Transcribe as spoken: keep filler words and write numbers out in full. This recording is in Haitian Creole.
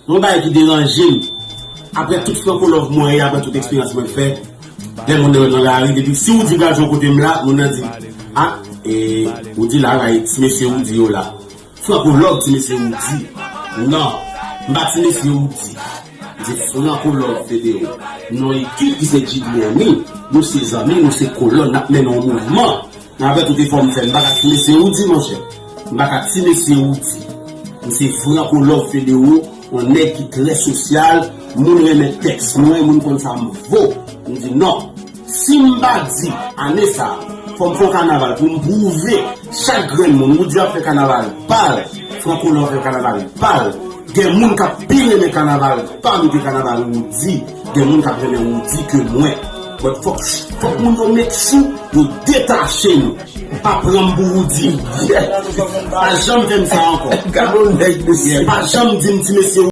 Yon bagay ki deranje m. Apre tout Franco Love mwen ye, apre tout eksperyans mwen fè, lè moun nan nan lari, depi si Roody pral jwe kote m la, moun nan di, ah, e, Roody la, la, e ti mesye Roody yo la. Franco Love, ti mesye Roody. Non, m pa ti mesye Roody. M se Franco Love Federo. Non, ekip ki se G D M E, nou se zanmi, nou se kolòn, n ap mennen yon mouvman. Avèk tout efò m fè, m pa ka ti mesye Roody, monchè. M pa ka ti mesye Roody. M se Franco Love Federo, yon nèg ki trè sosyal, moun renmen tèks mwen, moun konn sa m vo. M di non. Si m pa di, ane sa, fò m fè yon kanaval pou m pwouve chak grenn moun. Roody ap fè kanaval pa l, Franco Love ap fè kanaval pa l. Gen moun k ap pi renmen kanaval pa m ke kanaval Roody. Gen moun k ap renmen Roody ke mwen. But fòk, fòk moun yo make sure yo detache nou. Pa pran m pou Roody. Pa janm fè m sa ankò. Gade yon nèg, mesye. Pa janm di m ti mesye